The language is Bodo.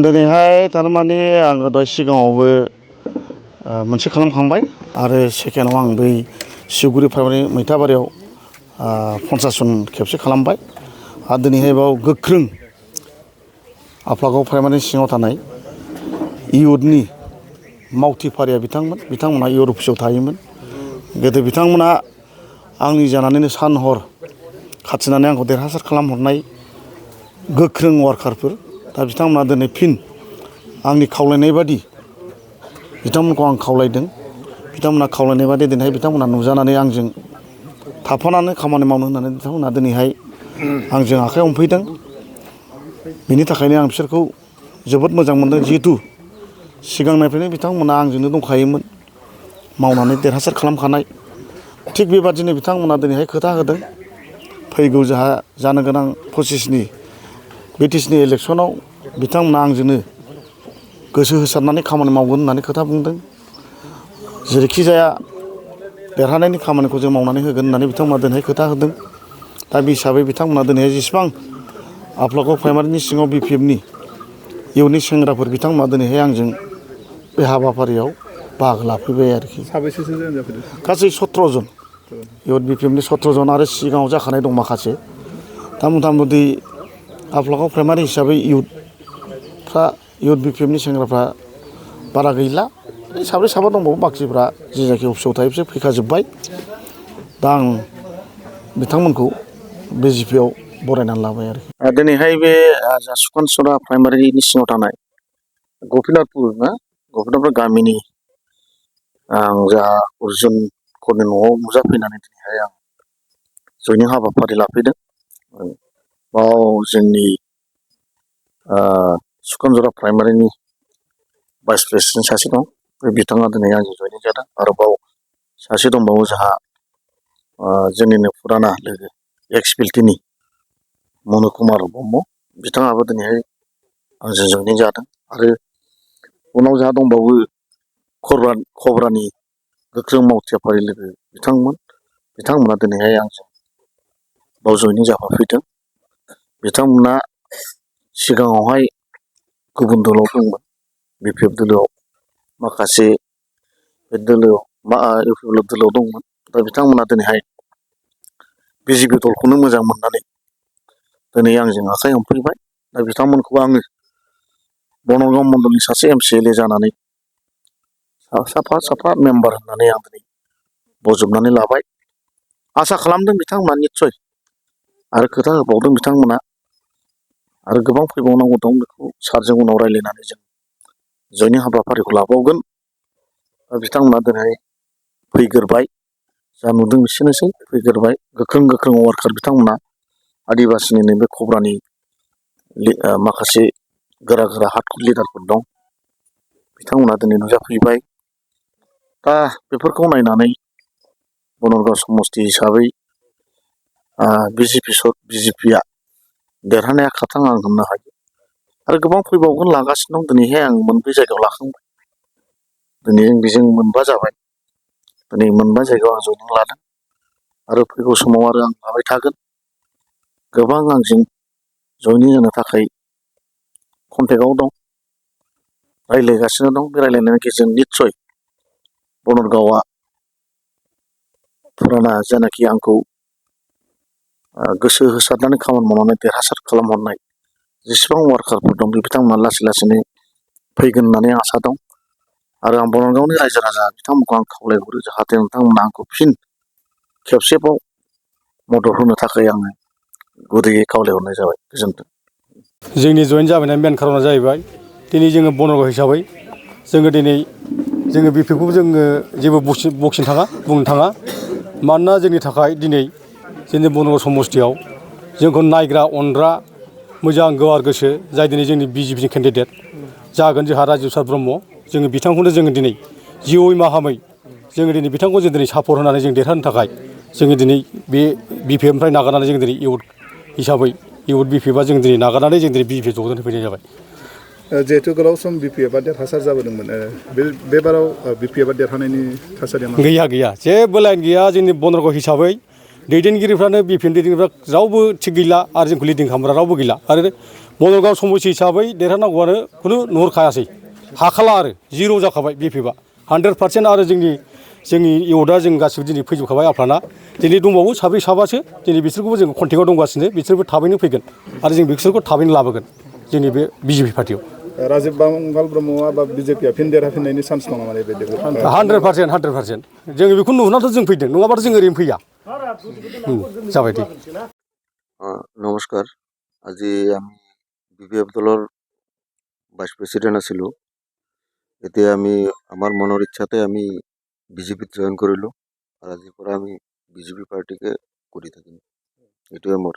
दिनैहाय थारमाने आङो दहाय सिगाङावबो मोनसे खालामखांबाय आरो सेकेन्डआव आं बै सिउगुरि प्राइमारि मैथाबारियाव 50 जन खेबसे खालामबाय आरो दिनैहाय बाव गोख्रों आफलागाव प्राइमारि सिङाव थानाय इयुथनि मावथिफारिया बिथांमोनहा इयुथ अफिसाव थायोमोन। गोदो बिथांमोना आंनि जानानैनो सान हर खाथिनानै आंखौ देरहासार खालामहरनाय गोख्रों वार्कारफोर। दा बिथांमोना दिनै फिन आंनि खावलायनाय बादि बिथांमोनखौ आं खावलायदों। बिथांमोना खावलायनाय बादि दिनैहाय बिथांमोना नुजानानै आंजों थाफानानै खामानि मावनो होननानै बिथांमोना दिनैहाय आंजों आखाइ हमफैदों। बिनि थाखायनो आं बिसोरखौ जोबोद मोजां मोनदों। जिहेतु सिगांनिफ्रायनो बिथांमोना आंजोंनो दंखायोमोन, मावनानै देरहासार खालामखानाय। थिग बेबादिनो बिथांमोना दिनैहाय खोथा होदों फैगौ जोंहा जानो गोनां 25नि बिटिसिनि इलेक्सनाव बिथांमोना आंजोंनो गोसो होसारनानै खामानि मावगोन होननानै खोथा बुंदों। जेरैखि जाया देरहानायनि खामानिखौ जों मावनानै होगोन होननानै बिथांमोना दिनैहाय खोथा होदों। दा बे हिसाबै बिथांमोना दिनैहाय जेसेबां आफलागाव प्राइमारिनि सिङाव BPFनि इयुथनि सेंग्राफोर बिथांमोना दिनैहाय आंजों बे हाबाफारियाव बाहागो लाफैबाय आरोखि। साबेसेसो जन जाफैदों? गासै 17 जन इयुथ BPFनि 17 जन आरो सिगाङाव जाखानाय दं माखासे। दा मथा मथि आफलागाव प्राइमारि हिसाबै इयुथ BPFनि सेंग्राफ्रा बारा गैला। साब्रै साबा दंबावो, बाखिफ्रा जे जायगायाव अफिसाव थायो बिसोर फैखाजोब्बाय। दा आं बिथांमोनखौ BJPआव बरायनानै लाबाय आरोखि। दिनैहाय बे सुखानसरा प्राइमारिनि सिङाव थानाय गपिनाथपुर गामिनि आं जा अर्जुनफोरनि न'आव नुजाफैनानै दिनैहाय आं जयनिं हाबाफारि लाफैदों। बाव जोंनि सुखानजरा प्राइमारिनि भाइस प्रेसिडेन्ट सासे दं, बे बिथाङा दिनै आंजों जयनिं जादों। आरोबाव सासे दंबावो जोंहा जोंनिनो फुराना लोगो एक्स-बिल्टिनि मनु कुमार ब्रह्म, बिथाङाबो दिनैहाय आंजों जयनिं जादों। आरो उनाव जोंहा दंबावो खबरानि गोख्रों मावथिफारि लोगो बिथांमोना दिनैहाय आंजों बाव जयनिं जाफाफैदों। बिथांमोना सिगाङावहाय गुबुन दलाव दंमोन, BPF दोलोआव माखासे UPF दोलोआव दंमोन। दा बिथांमोना दिनैहाय BJP दलखौनो मोजां मोननानै दिनै आंजों आखाइ हमफैबाय। दा बिथांमोनखौ आङो बनारगाव मण्डलनि सासे MCLA जानानै साफा मेम्बार होननानै आं दिनै बजबनानै लाबाय। आसा खालामदों बिथांमोना निस्सय आरो खोथा होबावदों बिथांमोना आरो गोबां फैबावनांगौ दं। बेखौ सारजों उनाव रायज्लायनानै जों जयनिं हाबाफारिखौ लाबावगोन। बिथांमोना दिनै फैग्रोबाय, जा नुदों एसेनोसै फैग्रोबाय। गोख्रों वार्कार बिथांमोना आदिबासिनि नैबे खब्रानि माखासे गोरा हार्डक'र लिडारफोर दं, बिथांमोना दिनै नुजाफैबाय। दा बेफोरखौ नायनानै बनारगाव समस्ति हिसाबै BJPआ देरहानाया खाथां आं होननो हायो। आरो गोबां फैबावगोन, लागासिनो दं। दिनैहाय आं मोनब्रै जायगायाव लाखांबाय। दिनै बेजों मोनबा जाबाय। दिनै मोनबा जायगायाव आं जयनिं लादों आरो फैगौ समाव आरो आं लाबाय थागोन। गोबां आंजों जयनिं जानो थाखाय कन्टेक्टआव दं, रायज्लायगासिनो दं। बे रायज्लायनायनि गेजेरजों निस्सय बनारगावआ फुराना जायनाखि आंखौ गोसो होसारनानै खामानि मावनानै देरहासार खालामहरनाय जेसेबां वार्कारफोर दं, बे बिथांमोना लासै लासैनो फैगोन होननानै आसा दं। आरो आं बनारगावनि रायजो राजा बिथांमोनखौ आं खावलायहरो, जाहाथे नोंथांमोना आंखौ फिन खेबसेबाव मदद होनो थाखाय आङो गुरैयै खावलायहरनाय जाबाय। गोजोन्थों। जोंनि जयेन जाबोनायनि मेन खारना जाहैबाय दिनै जोङो बनारगाव हिसाबै जोङो BPFखौ जोङो जेबो बुंनो थाङा। मानोना जोंनि थाखाय दिनै जोंनि बनारगाव समस्तियाव जोंखौ नायग्रा अनग्रा मोजां गोवार गोसो, जाय दिनै जोंनि BJPनि केन्डिडेट जागोन जोंहा राजिब सार ब्रह्म, जोङो बिथांखौनो जोङो दिनै जिउयै माहामै जोङो दिनै बिथांखौ जों दिनै सापर्ट होनानै जों देरहानो थाखाय जोङो दिनै बे BPFनिफ्राय नागारनानै जों दिनै इयुथ हिसाबै BPFआ जों दिनै नागारनानै जों दिनै BJP ज'नानै फैनाय जाबाय। जिहेतु गोलाव सम BPFआ देरहासार जाबोदोंमोन, बे बाराव BPFआ देरहानायनि थासारिया मा? गैया जेबो लाइन गैया। जोंनि बनारगाव हिसाबै दैदेनगिरिफ्रानो BPFनि दैदेनगिरिफ्रा रावबो थिग गैला आरो जोंखौ लिडिं खालामग्रा रावबो गैला। आरो बङाइगाव समस्ति हिसाबै देरहानांगौआनो खुनु नुहुरखायासै हाखाला आरो जिर' जाखाबाय बिपिएफआ 100% आरो जोंनि इउथआ जों गासिबो दिनै फैजोबखाबाय आफाना दिनै दंबावो साब्रै साबासो दिनै बिसोरखौबो जों कन्टेक्टआव दंगासिनो बिसोरबो थाबैनो फैगोन आरो जों बिसोरखौ थाबैनो लाबोगोन जोंनि बे बिजेपि पार्टियाव राजिब बांगाल ब्रह्मआ बा बिजेपिआ फिन देरहाफिननायनि चान्स दङ नामा बे 100% जोङो बेखौ नुहुरनानैथ' जों फैदों नङाबाथ' जों ओरैनो फैया जाबाय दे নমস্কাৰ আজি আমি বিপিএফ দলৰ ভাইচ প্ৰেচিডেণ্ট আছিলোঁ এতিয়া আমি আমাৰ মনৰ ইচ্ছাতে আমি বিজেপিত জইন কৰিলোঁ আৰু আজিৰ পৰা আমি বিজেপি পাৰ্টিকে কৰি থাকিম এইটোৱে মোৰ